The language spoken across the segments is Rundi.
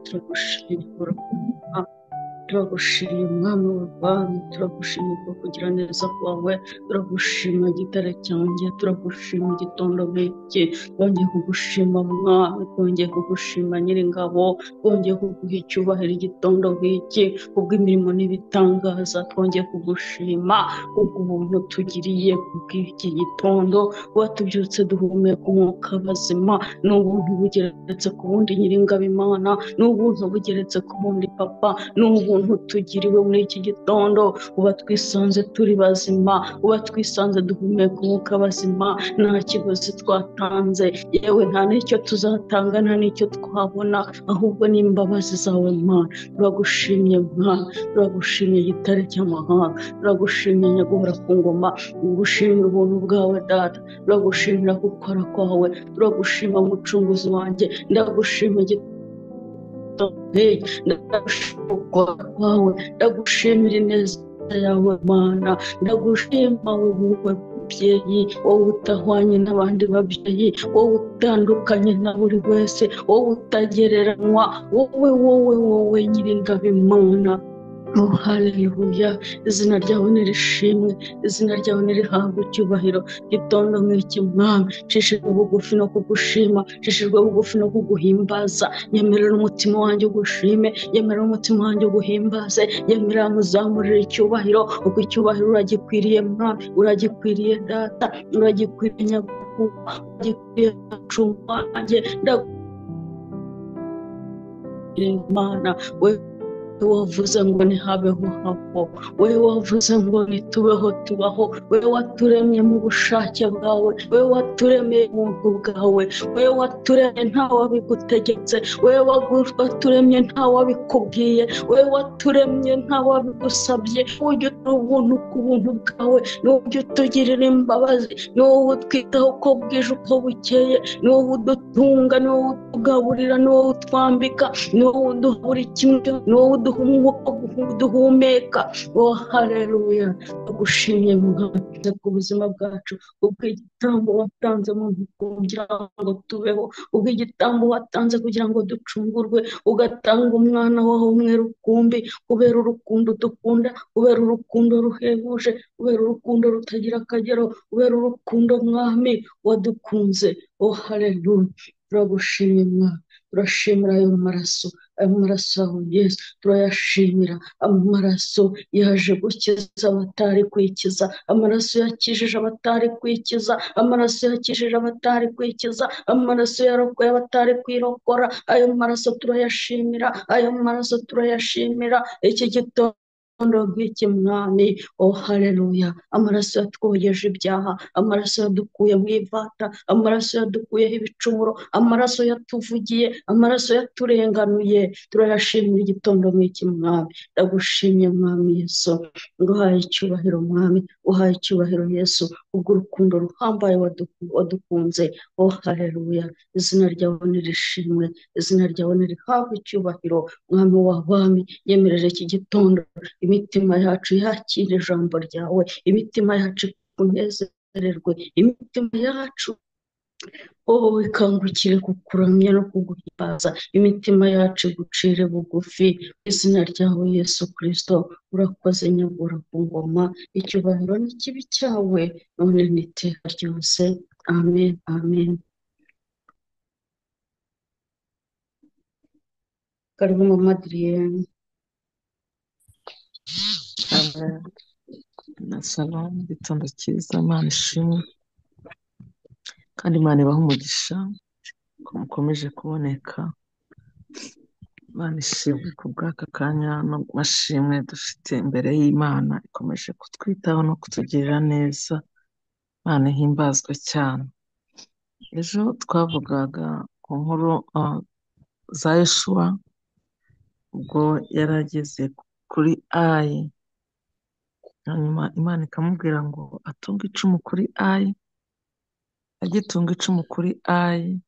Turagushimye, turagushimye Mwami w'abami, turagushimye ko kugira neza kwawe, turagushima gitare cyanjye, turagushima igitondo nk'iki, twongeye kugushima Mwami, twongeye kugushima Nyiringabo, twongeye kuguha icyubahiro igitondo nk'iki, kubw'imirimo n'ibitangaza, twongeye kugushima kubw'ubuntu tugiriye kubw'iki gitondo, watubyutse duhumeka umwuka bazima, ni ubuntu bugeretse ku bundi Nyiringabo Imana, ni ubuntu bugeretse ku bundi Papa, ni ubuntu tugiriwe muri iki gitondo, uba twisanze turi bazima, uba twisanze duhumeka umwuka bazima, nta kiguzi twatanze, yewe nta n'icyo tuzatanga, nta n'icyo twabona, ahubwo ni imbabazi zawe Mana. Turagushimye Mwana, turagushimye gitare cy'amahanga, turagushimye Nyaguhora ku ngoma, tugushimira ubuntu bwawe Data, turagushimira gukora kwawe, turagushima Mucunguzi wanjye, ndagushima kwawe, ndagushimira ineza yawe Mana, ndagushima wowe mubyeyi, wowe utahwanye n'abandi babyeyi, wowe utandukanye na buri wese, wowe utagereranywa, wowe wowe wowe Nyiringabo Imana. Oh haleluya, izina ryawe nirishimwe, izina ryawe nirihabwe icyubahiro. Gitondo nk'iki Mwami, nshishijwe bugufi no kugushima, nshishijwe bugufi no kuguhimbaza, nyemerera umutima wanjye ugushime, nyemerera umutima wanjye uguhimbaze, nyemerera nkuzamurire icyubahiro, kuko icyubahiro uragikwiriye Mwami, uragikwiriye Data, uragikwiriye Nyaguhora, uragikwiriye Mucunguzi wanjye, ndagushimira Imana. We wavuze ngo ntihabeho hapo, we wavuze ngo ntitubeho tubaho, we waturemye mu bushake bwawe, we waturemeye mu buntu bwawe, we waturemye nta wabigutegetse, we waturemye nta wabikubwiye, we waturemye nta wabigusabye. Ujye utura ubuntu ku buntu bwawe, n'ujye utugirira imbabazi, ni wowe utwitaho uko bwije uko bukeye, ni wowe udutunga, ni wowe utugaburira, ni wowe utwambika, ni wowe uduha buri kimwe, ni wowe uduha umwuka duhumeka. Oh haleluya, ndagushimye Mwami ku buzima bwacu, ubw'igitambo watanze mu kugira ngo tubeho, ubw'igitambo watanze kugira ngo ducungurwe, ugatanga umwana wawe umwe rukumbi, kubera urukundo dukunda, kubera urukundo ruhebuje, kubera urukundo rutagira akagero, kubera urukundo Mwami wadukunze. Oh haleluya, turagushimye Mwami, turashimira ayo maraso, ayo maraso yawe Yesu, turayashimira. Amaraso yaje gukiza abatari kwikiza, amaraso yakijije abatari kwikiza, amaraso yakijije abatari kwikiza, amaraso yarokoye abatari kwirokora. Ayo maraso turayashimira, ayo maraso turayashimira iki gitondo nk'iki Mwami. Oh haleluya, amaraso yatwogeje ibyaha, amaraso yadukuye mu ivata, amaraso yadukuyeho ibicumuro, amaraso yatuvugiye, amaraso yaturenganuye, turayashimira igitondo nk'iki Mwami. Ndagushimye Mwami Yesu, nguhaye icyubahiro Mwami, uhaye icyubahiro Yesu, ubw'urukundo ruhambaye wadukunze. Oh haleluya, izina ryawe nirishimwe, izina ryawe nirihabwe icyubahiro Mwami w'abami. Nyemerera iki gitondo imitima yacu yakira ijambo ryawe, imitima yacu ikunezererwe, imitima yacu oh ikangukire kukuramya no kuguhimbaza, imitima yacu igucire bugufi. Izina ryawe Yesu Kristo, urakoze Nyagura ku ngoma, icyubahiro n'ikibi cyawe none n'iteka ryose. Amen, amen. Karibu Mama Adrienne. Amen. Na shalom, igitondo cyiza, Imana ishimwe kandi Imana ibahe umugisha ko mukomeje kuboneka. Imana ishimwe ku bw'aka kanya n'amashimwe dufite imbere y'Imana ikomeje kutwitaho no kutugirira neza. Imana ihimbazwe cyane. Ejo twavugaga ku nkuru za Yoshuwa ubwo yari ageze kuri Ayi, hanyuma Imana ikamubwira ngo atunge icumu kuri Ayi. Agitunga icumu kuri Ayi,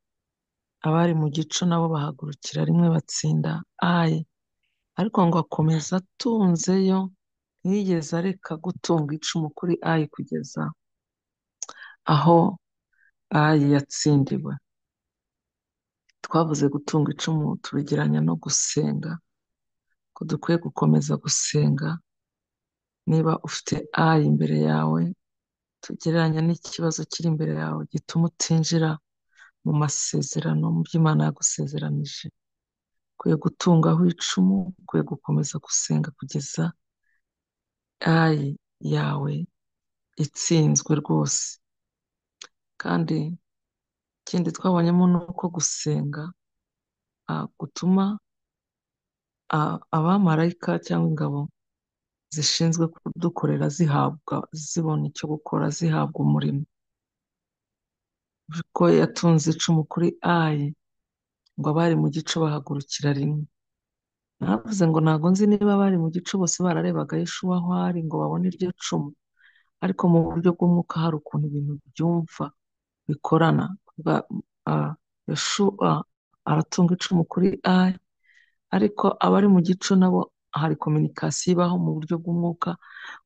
abari mu gico nabo bahagurukira rimwe batsinda Ayi, ariko ngo akomeza atunzeyo, ntiyigeze areka gutunga icumu kuri Ayi kugeza aho Ayi yatsindiwe. Twavuze gutunga icumu tubigereranya no gusenga, ko dukwiye gukomeza gusenga. Niba ufite ayi imbere yawe, tugereranya n'ikibazo kiri imbere yawe gituma utinjira mu masezerano, mu byo Imana yagusezeranije. Ukwiye gutungaho icumu, ukwiye gukomeza gusenga kugeza ayi yawe itsinzwe rwose. Kandi ikindi twabonyemo ni uko gusenga gutuma abamarayika cyangwa ingabo zishinzwe kudukorera zihabwa, zibona icyo gukora, zihabwa umurimo. Ko yatunze icumu kuri ayi, ngo abari mu gico bahagurukira rimwe. Naravuze ngo ntabwo nzi niba abari mu gico bose bararebaga Yeshuwa aho ari ngo babone iryo cumu, ariko mu buryo bw'umwuka hari ukuntu ibintu byumva bikorana. Yeshuwa aratunga icumu kuri ayi, ariko abari mu gico nabo hari kominikasiyo ibaho mu buryo bw'umwuka,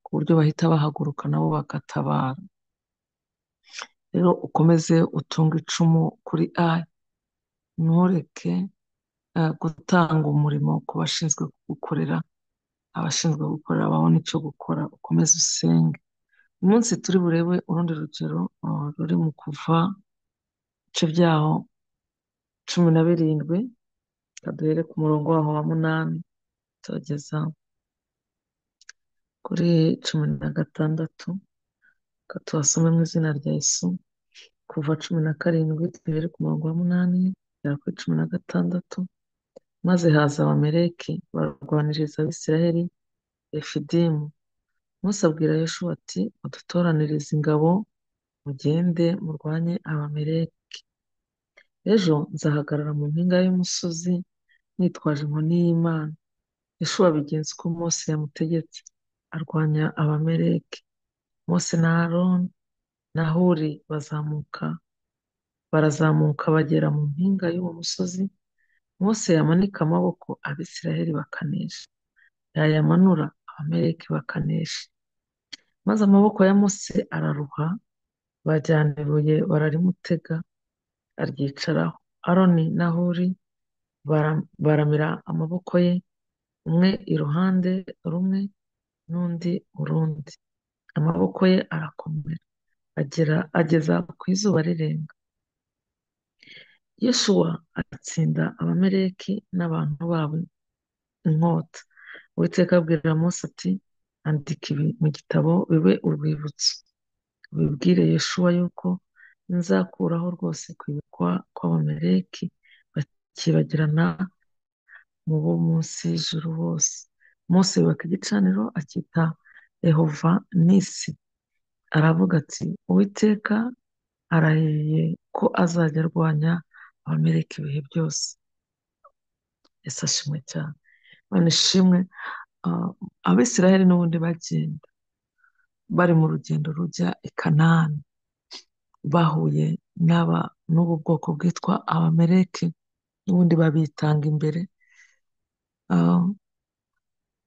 ku buryo bahita bahaguruka nabo bagatabara. Rero ukomeze utunge icumu kuri ayi, ntureke gutanga umurimo ku bashinzwe kugukorera, abashinzwe gukorera babone icyo gukora, ukomeze usenge. Uyu munsi turi burebe urundi rugero ruri mu Kuva ibice byaho 17, reka duhere ku murongo waho wa 8 turageza kuri 16, reka tuhasome mu izina rya Yesu. Kuva 17 duhere ku murongo wa 8 kugera kuri 16. Maze haza Abameleki barwaniriza Abisirayeli Refidimu. Mose abwira Yoshuwa ati mudutoranirize ingabo mugende murwanye Abameleki. Ejo nzahagarara mu mpinga y'umusozi nitwaje inkoni y'Imana. Yoshuwa abigenza uko Mose yamutegetse, arwanya Abameleki. Mose na Aroni na Huri barazamuka bagera mu mpinga y'uwo musozi. Mose yamanika amaboko, Abisirayeli bakanesha, yayamanura, Abameleki bakanesha. Maze amaboko ya Mose araruha, bajyana ibuye bararimutega, aryicaraho. Aroni na Huri baramira amaboko ye, umwe iruhande rumwe n'undi urundi. Amaboko ye arakomera, ageza ku izuba rirenga. Yoshuwa atsinda Abameleki n'abantu babo inkota. Uwiteka abwira Mose ati andika ibi mu gitabo bibe urwibutso, ubibwire Yoshuwa yuko nzakuraho rwose kwibukwa kw'Abameleki bakibagirana mu bo munsi y'ijuru bose. Mose yubaka igicaniro akita Yehova Nisi, aravuga ati Uwiteka arahiye ko azajya arwanya Abameleki ibihe byose. Yesu ashimwe cyane. Imana ishimwe. Abisirayeli n'ubundi bagenda bari mu rugendo rujya i Kanani, bahuye n'ubu bwoko bwitwa Abameleki, n'ubundi babitanga imbere.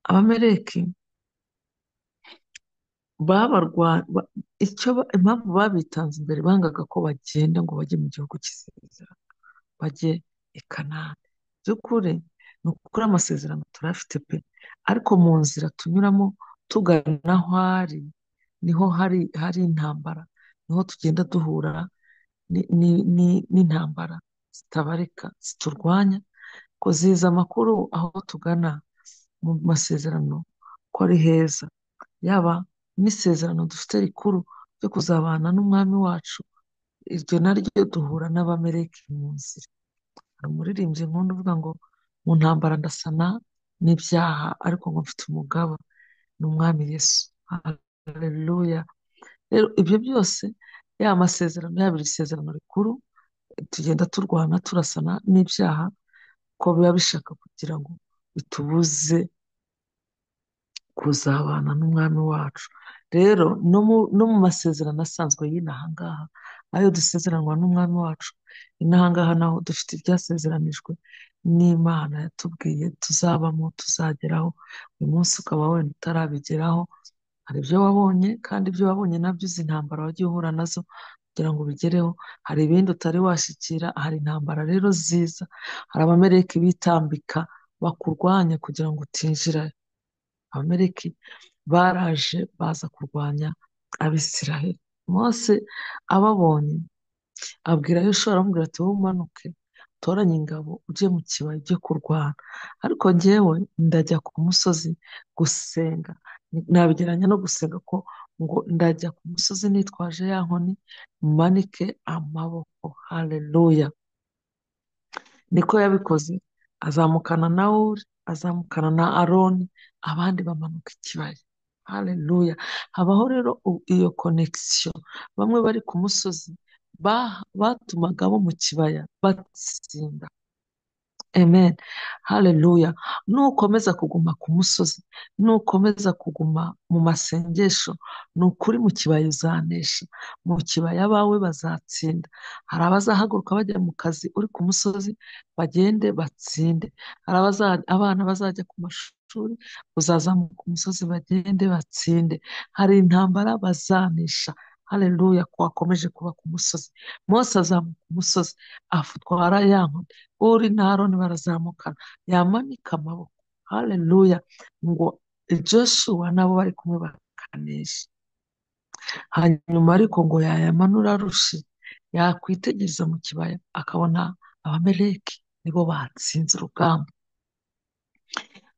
Abameleki impamvu babitanze imbere, bangaga ko bagenda ngo bajye mu gihugu cy'isezerano, bajye i Kanani. By'ukuri ni ukuri amasezerano turafite pe, ariko mu nzira tunyuramo tugana aho ari niho hari intambara, niho tugenda duhura n'intambara zitabarika ziturwanya, ko ziza amakuru aho tugana mu masezerano ko ari heza, yaba n'isezerano dufite rikuru ryo kuzabana n'umwami wacu, iryo naryo duhura n'Abameleki mu nzira. Hari umuririmbyi nkunda uvuga ngo mu ntambara ndasana n'ibyaha, ariko ngo mfite umugaba ni umwami Yesu. Haleluya. Rero ibyo byose, ya masezerano, yaba iri sezerano rikuru, tugenda turwana turasana n'ibyaha, ko biba bishaka kugira ngo bitubuze kuzabana n'umwami wacu. Rero no mu masezerano asanzwe y'inaha ngaha, ayo dusezeranwa n'umwami wacu inaha ngaha, naho dufite ibyasezeranijwe n'Imana yatubwiye tuzabamo, tuzageraho. Uyu munsi ukaba wenda utarabigeraho, hari ibyo wabonye, kandi ibyo wabonye nabyo izi ntambara wagiye uhura nazo kugira ngo ubigereho. Hari ibindi utari washyikira, hari intambara rero ziza, hari Abameleki bitambika bakurwanya kugira ngo utinjirayo. Abameleki baraje baza kurwanya Abisiraheli. Mose ababonye abwira Yoshuwa, aramubwira ati wowe umanuke utoranye ingabo ujye mu kibaya ujye kurwana, ariko njyewe ndajya ku musozi gusenga. Nabigereranya no gusenga ko ngo ndajya ku musozi nitwaje ya nkoni manike amaboko. Haleluya! Niko yabikoze, azamukana na Uri, azamukana na Aroni, abandi bamanuka ikibaya. Haleluya! Habaho rero iyo konegisiyo. Bamwe bari ku musozi batumaga abo mu kibaya batsinda. Amen. Haleluya. Nukomeza kuguma ku musozi, nukomeza kuguma mu masengesho, ni ukuri mu kibaya uzanesha, mu kibaya abawe bazatsinda. Hari abazahaguruka bajya mu kazi uri ku musozi, bagende batsinde. Hari abana bazajya ku mashuri, uzazamuka umusozi bagende batsinde. Hari intambara bazanesha. Haleluya, ko wakomeje kuba ku musozi. Mose azamuka umusozi, atwara ya nkoni, Uri na Aroni barazamukana, yamanika amaboko. Haleluya, ngo Joshua nabo bari kumwe bakanesha. Hanyuma ariko ngo yayamanura arushe, yakwitegereza mu kibaya akabona Abameleki nibo batsinze urugamba.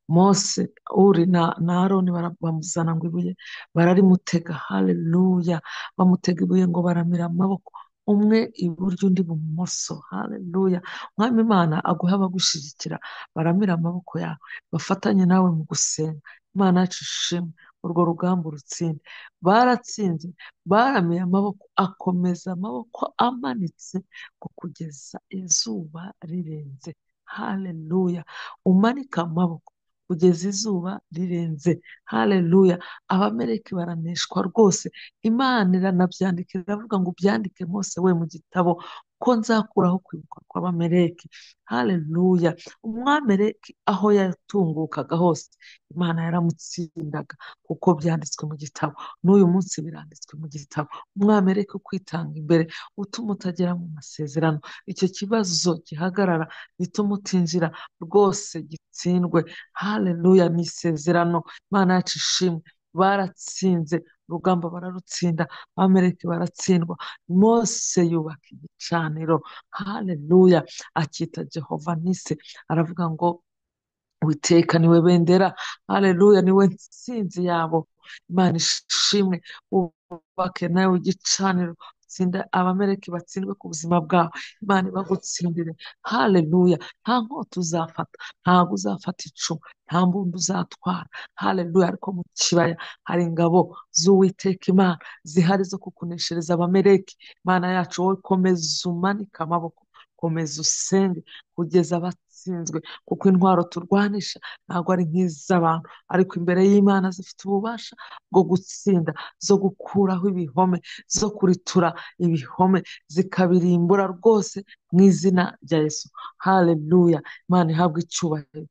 Mose, Uri na Aroni bamuzana ngo ibuye bararimutega. Haleluya, bamutega ibuye ngo baramira amaboko, umwe iburyo undi ibumoso. Haleluya, Mwami Imana aguhe abagushyigikira, baramira amaboko yawe, bafatanye nawe mu gusenga. Imana yacu ishimwe, urwo rugamba urutsinde. Baratsinze, baramiye amaboko, akomeza amaboko amanitse ngo kugeza izuba rirenze. Haleluya, umanike amaboko kugeza izuba rirenze. Haleluya, Abameleki baraneshwa rwose. Imana iranabyandika, iravuga ngo ubyandike Mose we mu gitabo, ko nzakuraho kwibuka kw'Abameleki. Haleluya, Umwameleki aho yatungukaga hose Imana yaramutsindaga, kuko byanditswe mu gitabo. N'uyu munsi biranditswe mu gitabo. Umwameleki ukwitanga imbere utuma utagera mu masezerano, icyo kibazo gihagarara gituma utinjira rwose, gitsindwe. Haleluya, ni isezerano. Imana yacu ishimwe, baratsinze urugamba, bararutsinda, Abameleki baratsindwa. Mose yubaka igicaniro. Haleluya, akita Jehova Nisi, aravuga ngo Uwiteka niwe bendera. Haleluya, niwe ntsinzi yabo. Imana ishimwe, wubake nawe igicaniro, tsinda Abameleki batsindwe ku buzima bwawe. Imana ibagutsindire. Haleluya, nta nkota uzafata, ntabwo uzafata icumu, nta mbunda uzatwara. Haleluya, ariko mu kibaya hari ingabo z'Uwiteka Imana zihari zo kukuneshereza Abameleki. Imana yacu, wowe komeza umanike amaboko, komeza usenge kugeza batsinzwe, kuko intwaro turwanisha ntabwo ari nk'iz'abantu, ariko imbere y'Imana zifite ububasha bwo gutsinda, zo gukuraho ibihome, zo kuritura ibihome, zikabirimbura rwose mu izina rya Yesu. Haleluya, Imana ihabwe icyubahiro.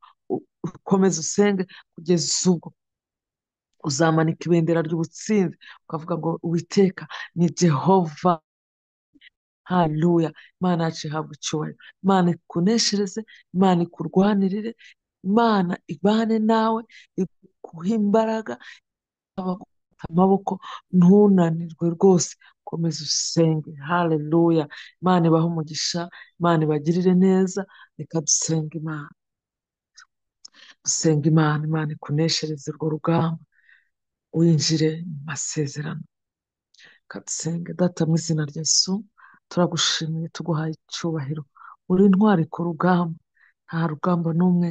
Ukomeze usenge kugeza ubwo uzamanika ibendera ry'ubutsinzi, ukavuga ngo Uwiteka ni Jehova. Haleluya, Imana yacu ihabwe icyubahiro. Imana ikuneshereze, Imana ikurwanirire, Imana ibane nawe, iguhe imbaraga, amaboko, ntunanirwe rwose, komeza usenge. Haleluya, Imana ibahe umugisha, Imana ibagirire neza. Reka dusenge Imana, dusenge Imana, Imana ikuneshereze urwo rugamba, winjire mu masezerano. Reka dusenge. Data, mu izina rya Yesu, turagushimiye, tuguhaye icyubahiro. Uri intwari ku rugamba, nta rugamba n'umwe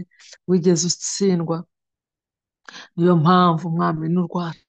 wigeze utsindwa. Niyo mpamvu Mwami n'urwacu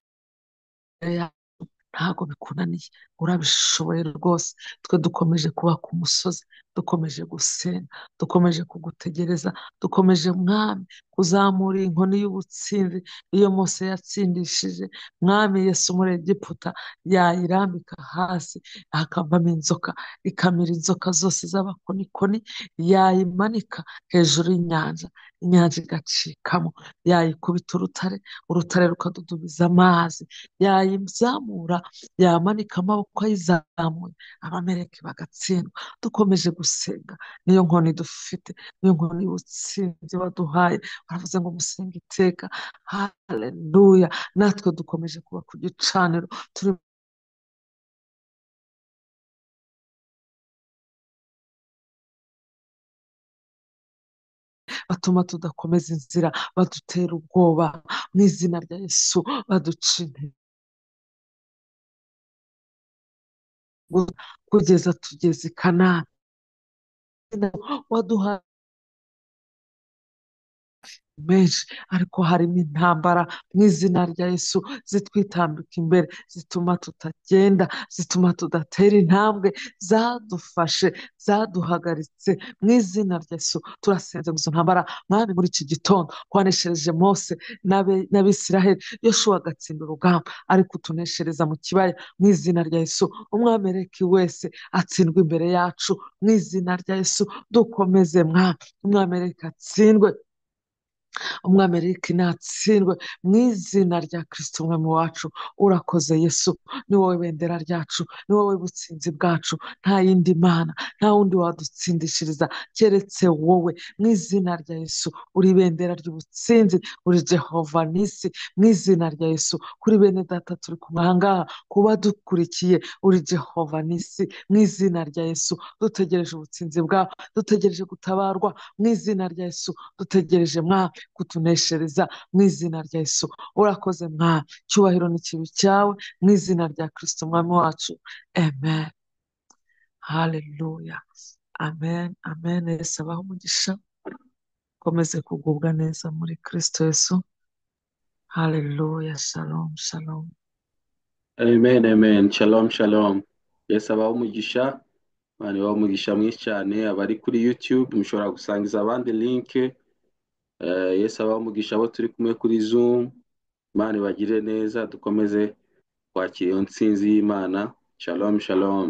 ntabwo bikunaniye, urabishoboye rwose. Twe dukomeje kuba ku musozi, dukomeje gusenga, dukomeje kugutegereza, dukomeje Mwami kuzamura inkoni y'ubutsinzi iyo Mose yatsindishije Mwami Yesu muri Egiputa, yayirambika hasi hakavamo inzoka, ikamira inzoka zose z'abakonikoni, yayimanika hejuru y'inyanja inyanja igacikamo, yayikubita urutare, urutare rukadudubiza amazi, yayizamura, yamanika amaboko ayizamuye, Abameleki bagatsindwa. Dukomeje gusenga, niyo nkoni dufite, niyo nkoni y'ubutsinzi baduhaye. Baravuze ngo musenge iteka. Haleluya! Natwe dukomeje kuba ku gicaniro, turi batuma tudakomeza inzira, badutera ubwoba mu izina rya Yesu, baduca intege kugeza tugeze i Kanani. Waduha menshi, ariko harimo intambara mu izina rya Yesu zitwitambika imbere, zituma tutagenda, zituma tudatera intambwe, zadufashe, zaduhagaritse mu izina rya Yesu. Turasenze izo ntambara Mwami muri iki gitondo, kwaneshereje Mose n'Abisiraheli, Yoshuwa agatsinda urugamba, ariko utuneshereza mu kibaya mu izina rya Yesu. Umwameleki wese atsindwe imbere yacu mu izina rya Yesu. Dukomeze Mwami, umwameleki atsindwe, umwameleki natsindwe mu izina rya Kristo umwami wacu. Urakoze Yesu, ni wowe bendera ryacu, ni wowe butsinzi bwacu, nta yindi mana, nta wundi wadutsindishiriza keretse wowe. Mu izina rya Yesu, uri ibendera ry'ubutsinzi, uri Jehova Nisi. Mu izina rya Yesu, kuri bene data turi kumwe aha ngaha, kuba dukurikiye, uri Jehova Nisi. Mu izina rya Yesu, dutegereje ubutsinzi bwawe, dutegereje gutabarwa mu izina rya Yesu, dutegereje Mwami kutuneshereza mu izina rya Yesu. Urakoze Mwami, cyubahiro n'ikibi cyawe mu izina rya Kristo umwami wacu, amen. Haleluya, amen, amen. Yesu abahe umugisha, ukomeze kugubwa neza muri Kristo Yesu. Haleluya, shalom, shalom. Amen, amen. Shalom, shalom. Yesu abahe umugisha, Imana ibahe umugisha mwinshi cyane. Abari kuri YouTube mushobora gusangiza abandi link. Yesu abahe umugisha abo turi kumwe kuri Zoom. Imana ibagirire neza, dukomeze kwakira iyo ntsinzi y'Imana. Shalom, shalom.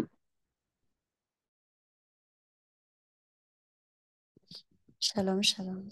Shalom, shalom.